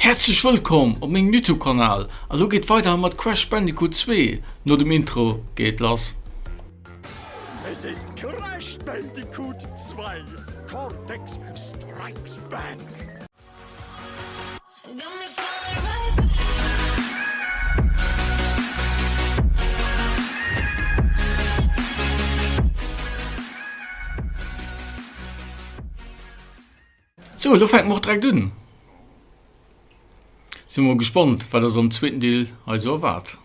Häerzlech wëllkomm op mengem Youtube Kanal a lo geet weider mat Crash Bandicoot 2 no dem Intro geet lass. Es ist Crash Bandicoot 2, Cortex Strikes Back! Sou, elo fänke mer och direkt un. Si mol gespannt, wat eis am zweeten Deel hei sou erwaart.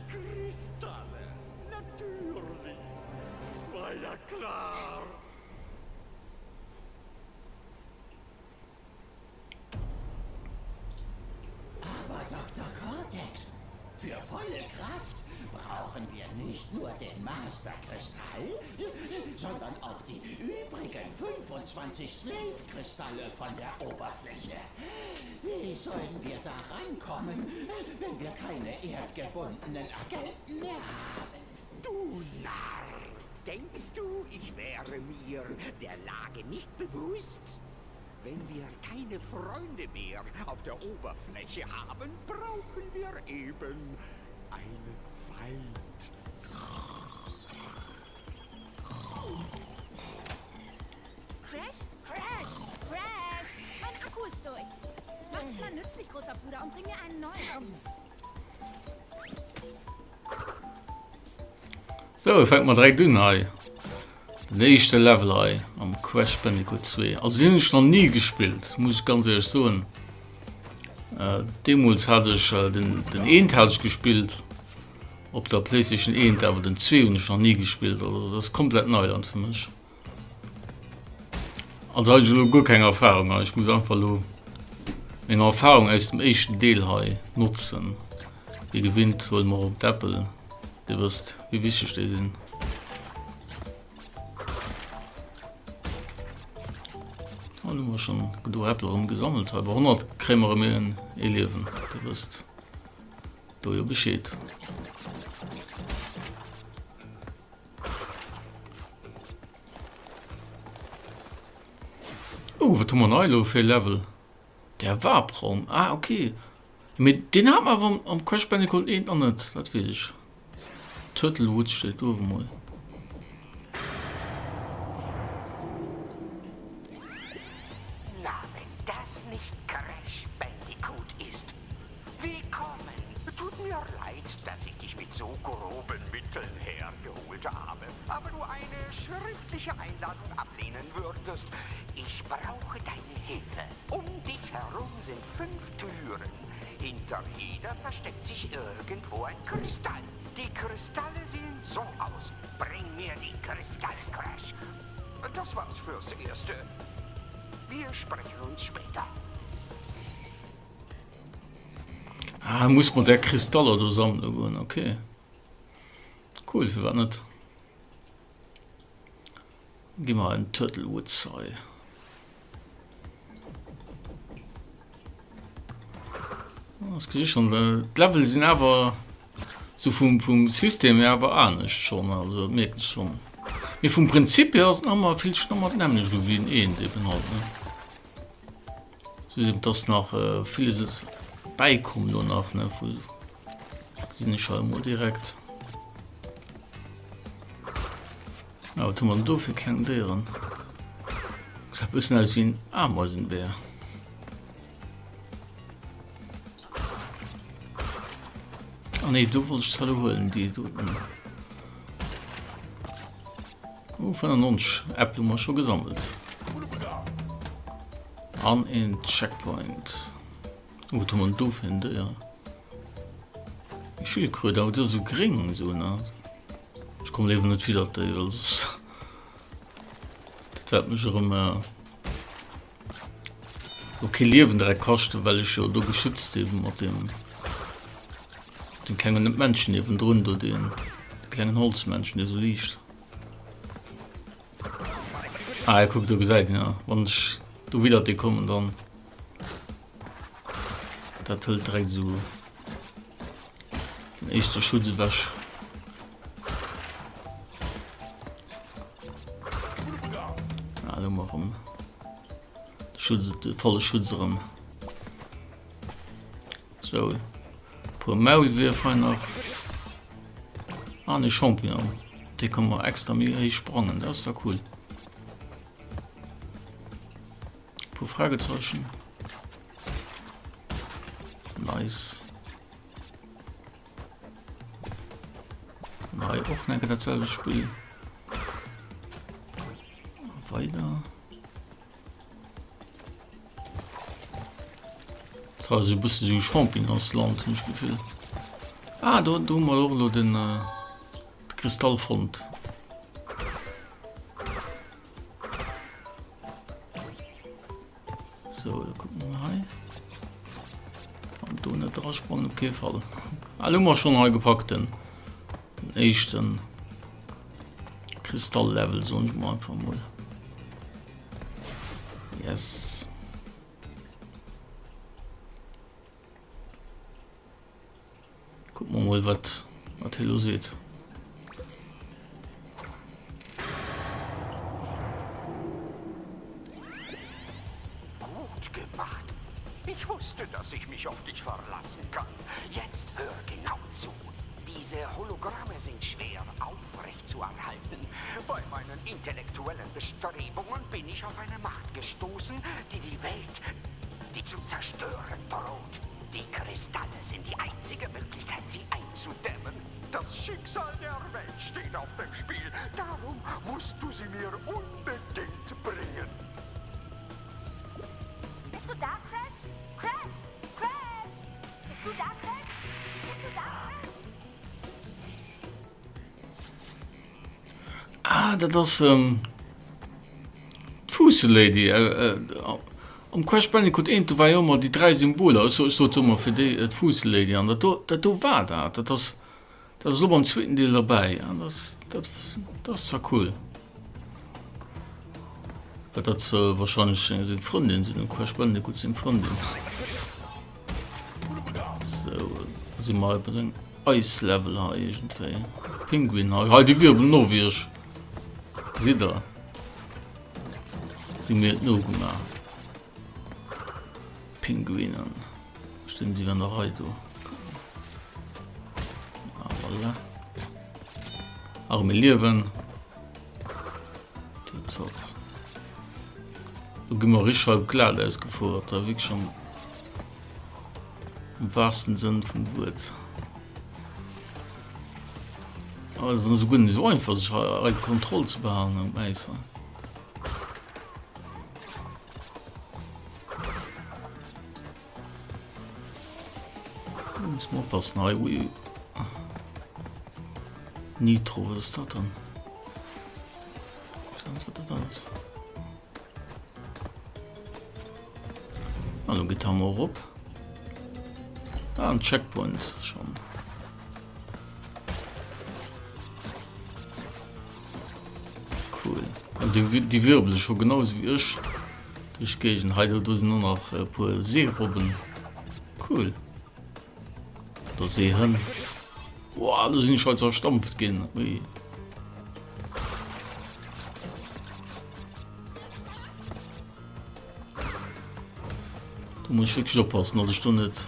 Kristalle, natürlich! War ja klar! Aber Doktor Cortex, für volle Kraft brauchen wir nicht nur den Masterkristall, sondern auch die übrigen 25 Slave-Kristalle von der Oberfläche. Wie sollen wir da rankommen, wenn wir keine erdgebundenen Agenten mehr haben? Du Narr! Denkst du, ich wäre mir der Lage nicht bewusst? Wenn wir keine Freunde mehr auf der Oberfläche haben, brauchen wir eben einen Feind. Crash, Crash, Crash! Mein Akku ist durch. Mach dich mal nützlich, großer Bruder, und bring mir einen neuen. Sou, fänke mer direkt un hei. Den éischte Level hei am Crash Bandicoot 2. Also deen hunn ech nach ni gespillt, muss ech ganz éierlech soen. Äh, deemools hat ech äh, den, den eent hat ech gespillt op der PlayStation 1, awer den 2 hunn ech nach ni gespillt. Also dat ass komplett Neuland fir mech. Also hei ech elo guer keng Erfahrung hei. Ech muss einfach elo meng Erfahrung aus dem éischten Deel hei notzen. Wéi gewinnt huele mer op d'Äppel. Dir wësst wéi wichteg déi sinn. An hu mer schon genuch Äppel erëm gesammelt hei. Bei 100 kréie mer erëm een ee Liewen. Dir wësst do jo Bescheed. Oh, wat hu mer nei elo fir e Level? Der Warpraum. Ah, okay. Mee deen hat mer awer am Crash Bandicoot 1 nach net, dat weess ech. Turtle Woods steet uewe mol. Na, wenn das nicht Crash Bandicoot ist. Willkommen! Tut mir leid, dass ich dich mit so groben Mitteln hergeholt habe, aber du eine schriftliche Einladung ablehnen würdest. Ich brauche deine Hilfe. Um dich herum sind fünf Türen. Hinter jeder versteckt sich irgendwo ein Kristall. Die Kristalle sehen so aus. Bring mir die Kristalle, Crash. Das war's fürs Erste. Wir sprechen uns später. Ah, muss man der Kristaller do sammle goen, okay. Cool, firwat net? Gi mer en Turtle Woods hei. Ah, das gesi schon, äh, d'Level sinn awer so vum, vum System her awer anescht schon, also dat mierken ech schon. Mee vum Prinzip her ass et nach ëmmer, fillt sech nach ëmmer d'nämmlecht u wéi en eent eben halt, ne? Zudem dass nach villes bäikomm do nach ne vu gesinn ech hei emol direkt. Ah, wat hu mer denn do fir kleng Déieren? Gesäit bëssen aus wéi en Ameisenbär. Ah nee, do wollt ech zwar lo huelen, déi doten. Oh, 95 Äppel hu mer scho gesammelt. An een Checkpoint. Oh, wat hu mer denn do fir en Déier? Eng Schildkröt, awer déi ass esou gréng, esou, ne? Ech komme léiwer net widder déi, well soss dat wäert mech erëm lo kee Liewen direkt kaschten, well ech jo do geschützt si mat deem dem klengen Männchen niewendrun do, deen de klengen Holzmännchen, dee sou liicht. Ah, kuck, do gesäit een ja, wann ech do widder dee kommen, dann dat hëlt direkt esou den éischte Schutz ewech. Ah, do hu mer erëm de Schutz, de volle Schutz erëm. Sou, puer Maulwierf hei nach. An e Champignon. Dee kann mer extra méi héich sprangen, dat ass da cool. Puer Fragezeichen. Nice. Hei och nach dat selwecht Spill. Weider. Das war so e bësse sou Champignonsland, hunn ech d'Gefill. Ah, do, do hu mer och elo den äh, de Kristall fonnt. So, da kucken wir mal hei. An do net drasprangen, op kee Fall. Ah, lo hu mer schonn hei gepackt den, den éischten Kristall-Level, soen ech mol einfach mol. Yes. Gucken wir mal, was was Hello seht. Gut gemacht. Ich wusste, dass ich mich auf dich verlassen kann. Jetzt hör genau zu. Diese Hologramme sind schwer aufrecht zu erhalten. Bei meinen intellektuellen Bestrebungen bin ich auf eine Macht gestoßen, die die Welt, die zu zerstören droht. Die Kristalle sind die einzige Möglichkeit, sie einzudämmen. Das Schicksal der Welt steht auf dem Spiel. Darum musst du sie mir unbedingt bringen. Bist du da, Crash? Crash! Crash! Bist du da, Crash? Bist du da, Crash? Ah, dat ass ähm, d'Fuusselady. Äh, äh, am Crash Bandicoot 1, do war jo ëmmer déi 3 Symboler. Ech so, ech sot ëmmer fir déi äh, d'Fuusselady. An dat do, dat do war dat. Dat ass, dat ass elo beim zweeten Deel derbäi. An dat, dat, dat ass zwar cool. Well dat soll wahrscheinlech seng Frëndin sinn, dem Crash Bandicoot seng Frëndin. So, si mer bei den Eislevel hei iergendwéi. Pinguin hei, hei déi wirbelen och wéi ech. Gesitt der? Déi mir et nogemaach. Pinguinen. Stinn si an der Rei do. Ah, voilà. Arme Liewen. Tiptop. Do gi mer richteg hei op Glatäis gefuer, da wierklech am am wahrsten Sënn vum Wuert. Aber es ass esouguer net esou einfach sech hei hei d'Kontroll ze behalen um Äis hei. Muss man oppassen hei. Ui. Nitro, was ist das dann? Ich weiß nicht, was das ist. Also geht haben wir erop. Ah, ein Checkpoint schon. Cool. An déi, déi wirbele scho genauso wéi ech duerch d'Géigend. Hei do, do sinn och nach e puer Seerobben. Cool. Oder Seehënn. Boah, do sinn ech hei zerstampft ginn. Ui. Do muss ech wierklech oppassen, dass ech do net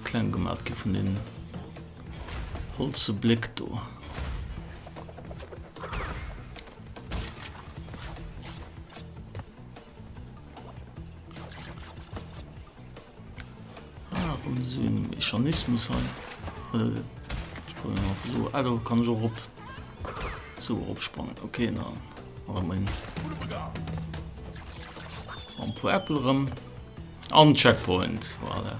kleng gemaat gi vun den holze Bléck do. Ah, rëm esou en Mechanismus hei. Äh, ech probéieren mal versuchen. Ah, do kann ech och op so eropsprangen. Okay, na, erëm en en puer Äppel erëm. An Checkpoint, voilà.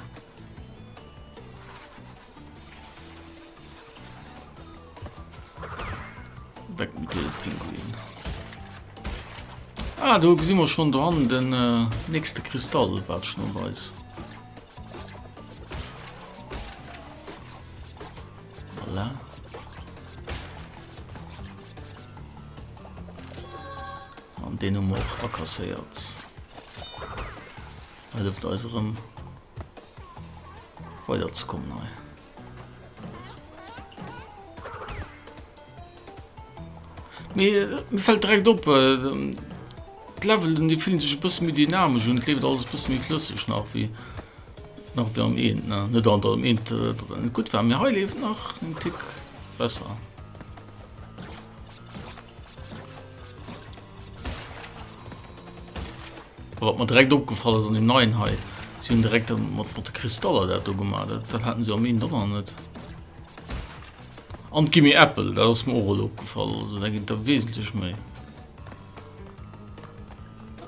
Weg mit dir, Pinguin. Ah, do gesi mer schon dran den äh, nächste Kristall, wat schon op eis. Voilà. An deen hu mer och akasséiert. Hëlleft eis erëm weiderzekommen hei. Mee mir fällt direkt op, d'Levelen déi fillen sech e bësse méi dynamesch un, et leeft alles e bësse méi flësseg nach wéi nach wéi am eent, ne? Net datt am eent datt dat net gutt war, mee hei leeft nach en Tick besser. A wat mer direkt opgefall ass an deem neien hei, si hunn direkt mat mat de Kristaller dat do gemaach, dat dat haten se am eent och nach net. An d'Gimme Apple, dat ass mer och elo opgefall, also da ginn der wesentlech méi.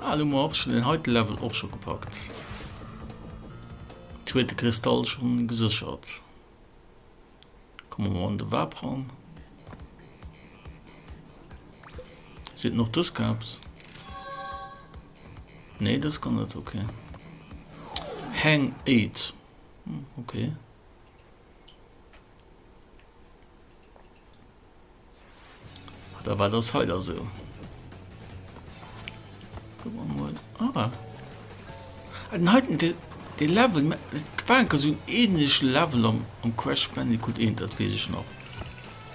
Ah, lo hu mer och schon den heite Level och scho gepackt. Zweete Kristall schon geséchert. Komme mer an de Warpraum. Seet noch dës Gaps? Nee, dës kann net, okay. Hang 8. Hm, okay. Da war das hei da so. Ah. Den heiten de, de Level et war enker sou en ähnleche Level am, am Crash Bandicoot 1, dat weess ech nach.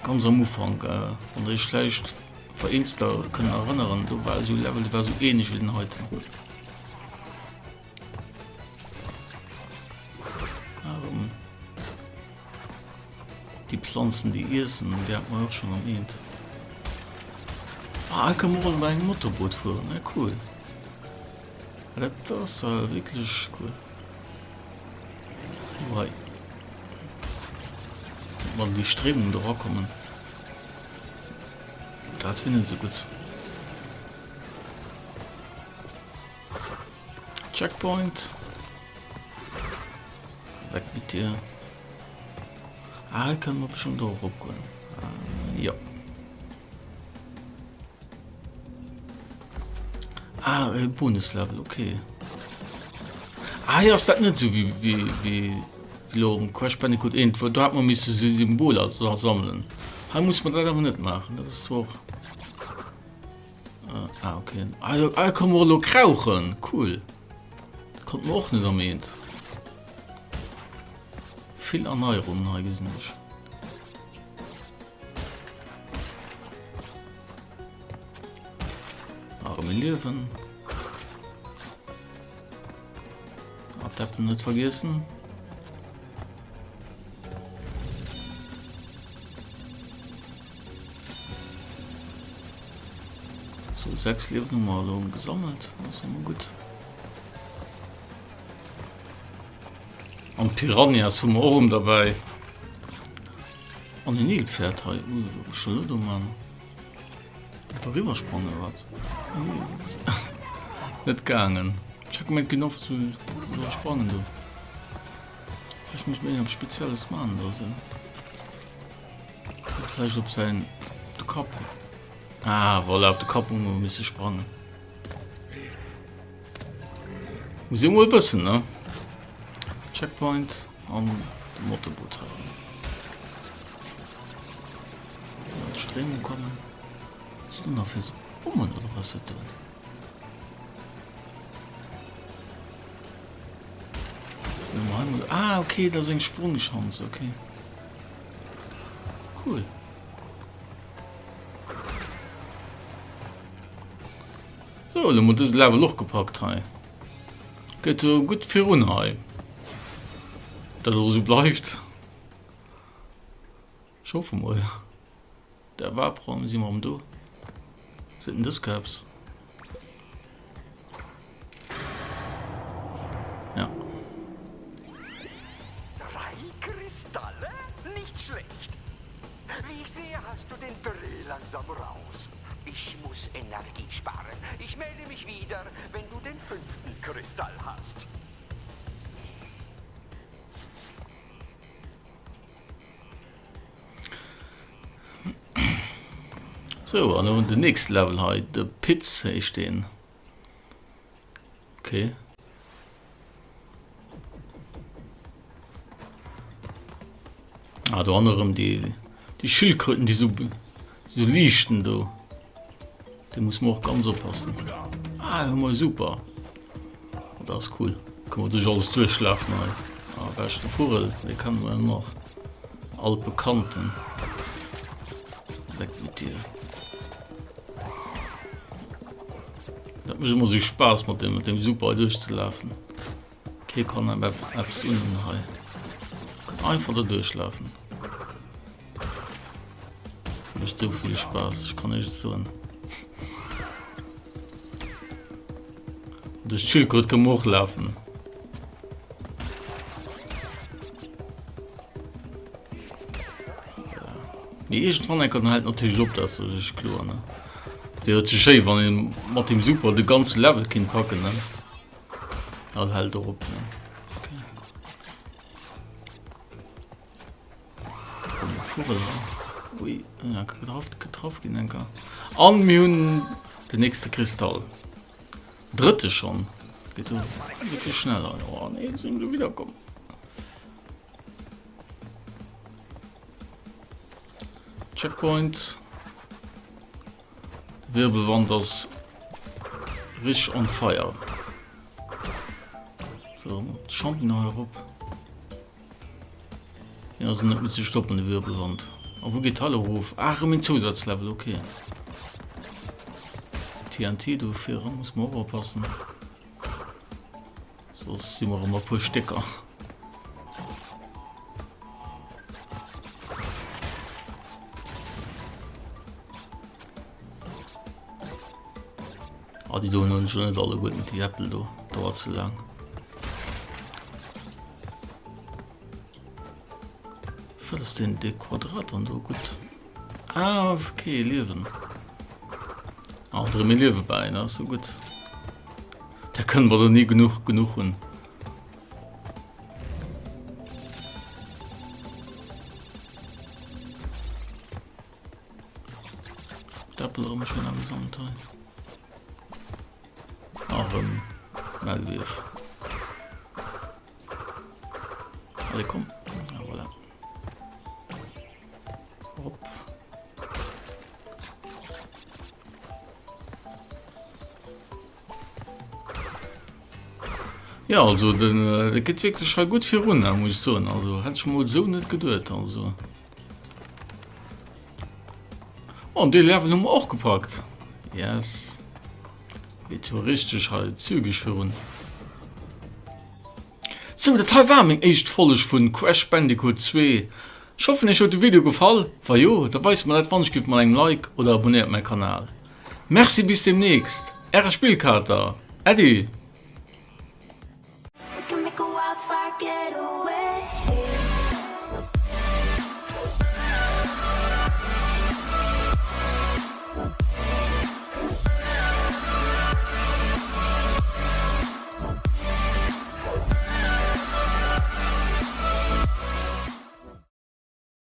Ganz am Ufank, äh, wann der iech vläicht vereenzelter kënnen erënneren, do war esou e Level, dee war sou ähnlech wéi den heiten. Erëm déi Pflanzen, déi iessen, déi hat mer och schon am Eent. Ah, hei kann man och bei engem Motorboot fueren, ja cool. Dat ass zwar wierklech cool. Oh, hei. Wann déi Stréimung do rakommen. Dat wier net sou gutt. Checkpoint. Weg mit dir. Ah, hier können wir bestimmt auch hochgehen. Ah, ja. Ah, e Bonuslevel, okay. Ah, hier ist das nicht so wie, wie, wie, wie lo im Crash Bandicoot 1, wo, da hat man müssen so Symbole sammeln. Hier muss man das aber nicht machen. Das ist zwar auch Ah, okay. Ah, do, ah, kann man lo krauchen. Cool. Dat konnt man och net am Eent. Vill Erneierungen hei gesinn ech. Arme Liewen. Adepten net vergessen. So, 6 Liewen hu mer elo gesammelt. Das ist immer gut. An Piranhas hu mer och erëm dabei. An en Nilpferd hei. Ui, wat muss ich elo do man? Einfach rübersprangen oder wat? Net gaangen. Ich hab gemeint, genau zu sprangen do. Vielleicht muss man irgendwas Spezielles machen oder so. Vielleicht op sein de Kapp. Ah, voilà, op de Kapp hu mer misse sprangen. Muss ee mol wëssen, ne? Checkpoint an de Motorboot haben. D'Stréimung kommen. Was ist denn nach fir so Bommen oder was dat do? Ah, okay, das ist eng Sprungschanz, okay. Cool. So, lo hu mer dëse Level och gepackt hei. Geet jo gutt virun hei. Dat och esou bleift. Ech hoffe mol. Der Warpraum si mer erëm do. Sinn dës Caps? Ja. Drei Kristalle? Nicht schlecht. Wie ich sehe, hast du den Dreh langsam raus. Ich muss Energie sparen. Ich melde mich wieder, wenn du den fünften Kristall hast. So, an den nächsten Level hei, de Pits heescht deen. Okay. Ah, do anerem déi, déi Schildkröten, déi so, so liichten do. Do muss mer och ganz oppassen. Ah, hu mer super. Oh, dat ass cool. Kënne mer duerch alles duerchlafen hei. Ah, beschte Vugel, dee kenne mer jo nach. Altbekannten. Weg mit dir. Dat mécht ëmmer sou Spaass mat dem, mat dem Super hei duerchzelafen. Kee kann engem eppes unhunn hei. Kann einfach do duerchlafen. Mécht sou vill Spaass, ech kann iech et soen. Duerch d'Schildkröt kënne mer och lafen. Mee iergendwann enker dann hält natierlech op, dat ass sech kloer ne. Wier et ze schéi wann een mat dem Super de ganze Level kinnt packen ne. Dat hält och op ne. Okay. Vugel Ui, ja, getraff, getraff ginn enker. An mir hunn den nächste Kristall. Drëtte schon. Geht jo wirklich schneller. Oh nee, sind wir wiederkommen. Checkpoint. Wirbelwand ass rich on fire. So, Champignon herop. Hien ass net méi ze stoppen, de Wirbelwand. A wou geet d'Halle erof? Ah, erëm een Zousatzlevel, okay. TNT do viran, muss mer och oppassen. Soss si mer erëm a puer Stécker. Ah, déi do hunn ech net alleguerten, déi Äppel do. Dauert ze laang. Wat ass denn de Quadrat an do gutt? Ah, okay, Liewen. Alt erëm e Liewe bäi, dat ass so gutt. Da kënnen mer do ni genuch genuch hunn. D'Äppel erëm schön agesammelt hei. Erëm Maulwierf. Allez, komm. Ah, voilà. Hopp. Ja, also den, äh, der geht wirklich hei gut virun, ne, muss ich soen. Also hätt ich mol so net geduet, also. Oh, an dee Level hu mer och gepackt. Yes. Geet jo richteg hei zügeg virun. Sou, dat hei war meng éischt Folg vun Crash Bandicoot 2. Ech hoffen iech huet de Video gefall, wa jo, da weist mer dat wannechgift mat engem Like oder abonnéiert mäi Kanal. Merci bis demnächst, äre Spillkater. Äddi!